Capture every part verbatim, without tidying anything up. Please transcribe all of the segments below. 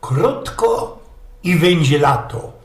Krōtko i wyńdzie lato.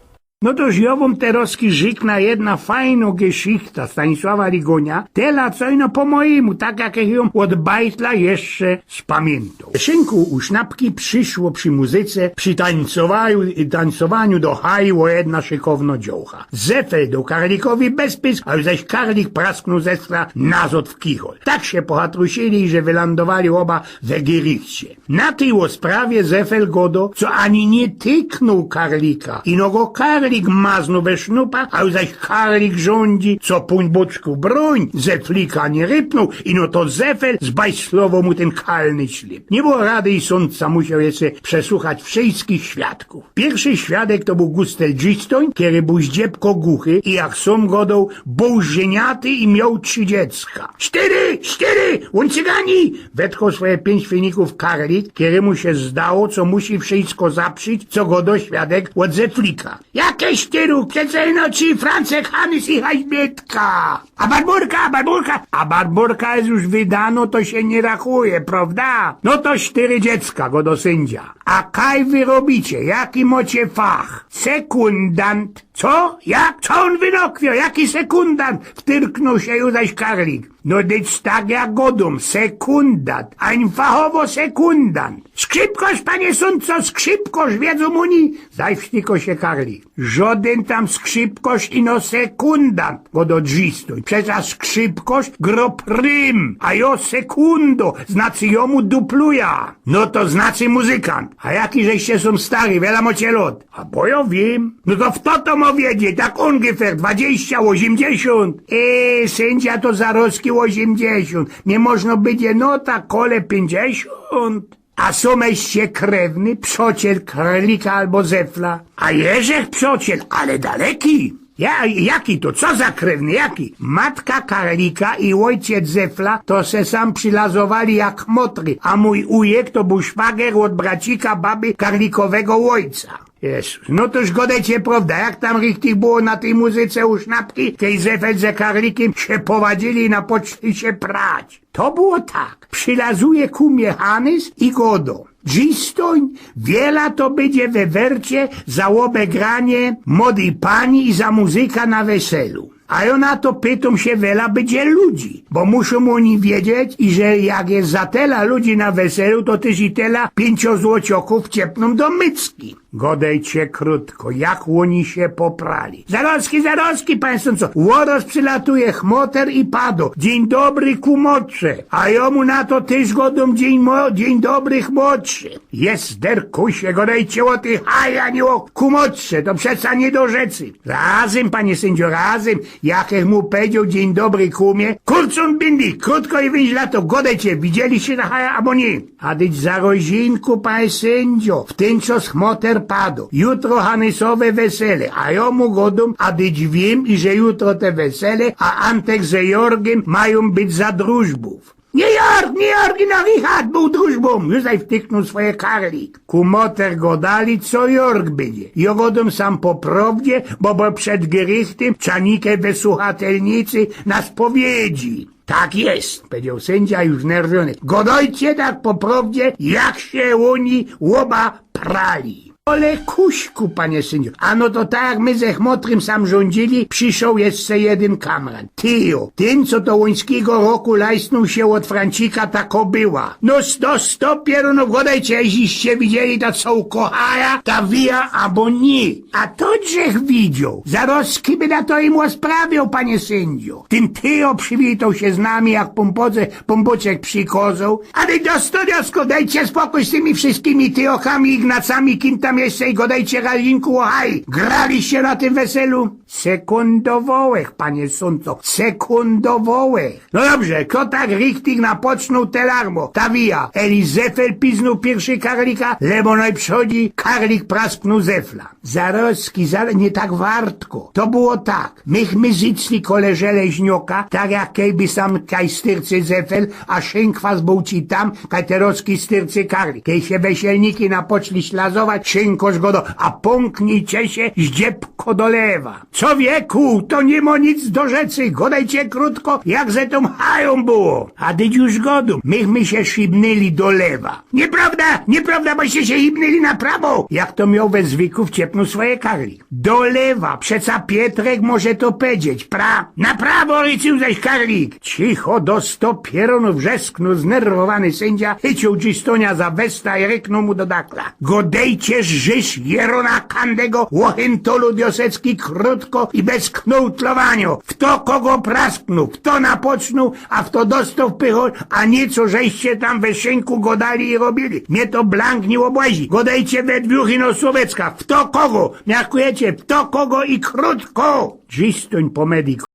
No toż jŏ wōm terŏzki rzykna jedna fajnŏ geszichta Stanisława Rigonia, tela co ino po mojymu, tak jak jŏ jōm ôd bajtla jeszcze spamiyntōm. Szynku u Sznapki prziszło przi muzyce, przi tańcowaniu, tańcowaniu do haju jedna szykownŏ dziołcha. Zefel do karlikowi bez pysk, a już zaś karlik prasknōł Zefla nazŏd w kichol. Tak sie pochatrusili, że wylandowali ôba we gerichcie. Na tyj ôsprawie Zefel gŏdŏ, co ani niy tyknōł karlika. Ino go karlik maznōł we sznupach, a już zaś karlik rzōndzi, co Pōnbōczku brōń, Zeflika niy rypnōł, ino to Zefel zbajslowoł mu tyn kalny ślyb. Niy było rady i sōndca musioł jeszcze przesuchać wszyjskich świadków. Piyrszy świadek to bōł Gustel Gisstoń, kery bōł zdziebko guchy i jak sōm gŏdoł, bōł żyniaty i mioł trzi dziecka. Sztyry, sztyry, ōn cygani! Wetchoł swoje piyńć finików karlik, kerymu sie zdało, co musi wszyjsko zaprzić, co gŏdŏ świadek ôd Zeflika. Jake sztyry? Przeca ino trzi: Francek, Hanys i Haźbietka. A Barburka, a Barburka, a Barburka je już wydanŏ, to sie niy rachuje, prŏwda? No to sztyry dziecka, gŏdŏ syndzia. A kaj wy robicie? Jaki mocie fach? Sekundant. Co? Jak? Co ōn wynokwiŏ? Jaki sekundant? Wtyrknōł sie już zaś karlik. No dyć tak jak gŏdōm, sekundant. Ein fachowo sekundant. Skrzypkosz, panie sōndco, skrzypkosz, wiedzōm ōni? Zajwsztiko sie karlik. Żŏdyn tam skrzypkosz, ino sekundant, gŏdŏ Gisstoń. Przeca skrzypkosz grŏ prym, a jŏ sekundŏ, znaczy jŏ mu dupluja. No to znaczy muzykant. A jaki żeście sōm stary, wiela mocie lŏt? A bo jŏ wiym. No to fto to mo wiedzieć, tak ungefähr dwadzieścia, ôziymdziesiōnt. E, syndzia, to zarŏzki ôziymdziesiōnt. Niy możno bydzie, no tak kole piyńćdziesiōnt. A sōm eście krewny, przŏciel karlika abo Zefla? A jeżech przŏciel, ale daleki. Ja, jaki to? Co za krewny? Jaki? Matka karlika i ôjciec Zefla to se sam przilazowali jak chmotry, a mōj ujek to bōł szwager ôd bracika baby karlikowego ôjca. Jezus, no toż gŏdejcie prŏwda, jak tam richtig było na tyj muzyce u Sznapki, kej Zefel ze karlikym sie powadzili i napoczli sie prać? To było tak. Przilazuje ku mie Hanys i gŏdŏ: Gisstoń, wiela to bydzie we Wercie za ôbegranie Młodij Pani i za muzyka na weselu. A jŏ na to pytōm sie, wiela bydzie ludzi, bo muszōm ôni wiedzieć, iże jak je za tela ludzi na weselu, to tyż i tela piyńciozłocioków ciepnōm do mycki. Gŏdejcie krōtko, jak ôni sie poprali. Zarŏzki, zarŏzki, panie sōndco, ôroz przilatuje chmoter i padŏ: Dziyń dobry, kumotrze. A jŏ mu na to tyż gŏdōm: Dziyń mo-, dziyń dobry, chmotrze. Jest, derkusie, gŏdejcie ô ty haj, a niy ô kumotrze, to przeca niy do rzeczy. Razym, panie syndzio, razym, jakech mu powiedzioł: Dziyń dobry, kumie. Kurz un byndig, krōtko i wyńdzie lato, gŏdejcie, widzieliście ta haja abo niy? A dyć zarŏzinku, panie syndzio, w tyn czŏs chmoter padŏ. Jutro Hanysowe wesele, a jŏ mu gŏdōm, a dyć wiym, iże jutro te wesele, a Antek ze Jorgym majōm być za drużbōw. Niy Jorg, niy Jorg, ino Richard bōł drużbōm, już zaj wtyknōł swoje karlik. Kumoter gŏdali, co Jorg bydzie. Jŏ gŏdōm sam po prŏwdzie, bo, bo przed gerichtym czajnike we suchatelnicy na spowiedzi. Tak jest, powiedzioł syndzia już nerwiōny. Gŏdejcie tak po prŏwdzie, jak sie ôni ôba prali. Ale kuśku, panie syndzio, a no to tak jak my ze chmotrym sam rządzili, prziszoł jeszcze jedyn kamrat. Tyjo, tyn, co to łońskigo roku lajsnōł sie ôd Francika ta kobyła. No sto, sto pierōnōw, gŏdejcie, jeżeście widzieli ta cołko haja, ta wija, abo niy. A to żech widzioł. Zarozki by na to im ôsprawioł, panie syndzio. Tyn Tyjo przywitoł sie z nami, jak Pōnbōczek, Pōnbōczek przikŏzoł. Ale do studio, dejcie spokōj z tymi wszyskimi Tyjochami, Ignacami, kim tam jeszcze, i gŏdejcie, Galinku, ô haj. Graliście na tym weselu? Sekundowŏłech, panie sōndco, sekundowŏłech. No dobrze, kto tak richtig napoczōnōł te larmo? Ta wija. Eli Zefel piznōł piyrszy karlika, lebo nojprzōdzi karlik prasknōł Zefla. Zarozki, zaro-, niy tak wartko. To było tak. Myśmy zyczli kole żeleźnioka, tak jak kejby sam kaj styrcy Zefel, a szynkwas bōł ci tam, kaj terozki styrcy karlik. Kej sie weselniki napoczli ślazować, szynkosz gŏdŏ: a pōnknijcie sie zdziebko do lewa. Czowieku, to niy mo nic do rzeczy, godejcie krōtko, jak ze tōm hajōm było. A dyć już godōm, mychmy sie szibnyli do lewa. Niyprŏwda, niyprŏwda, boście sie szibnyli na prawo. Jak to mioł we zwyku, wciepnōł swoje karli. Do lewa, przeca Pietrek może to powiedzieć, pra... Na prawo, ryczył zaś karlik. Cicho, do sto pierōnōw wrzesknōł znerwowany syndzia, chyciōł Gistonio za westa i ryknōł mu do dakla: Godejcie, żeś Jerōna Kandego, łochym to ludiosecki, krōtko i bez knołtlowanio. Fto kogo prasknōł, fto napoczknōł, a fto dostoł w pychol, a niy co żeście tam we szynku godali i robiyli. Mie to blank niy ôbłazi. Godejcie we dwōch ino słowecka, fto kogo, miarkujecie, fto kogo i krōtko. Giston po medik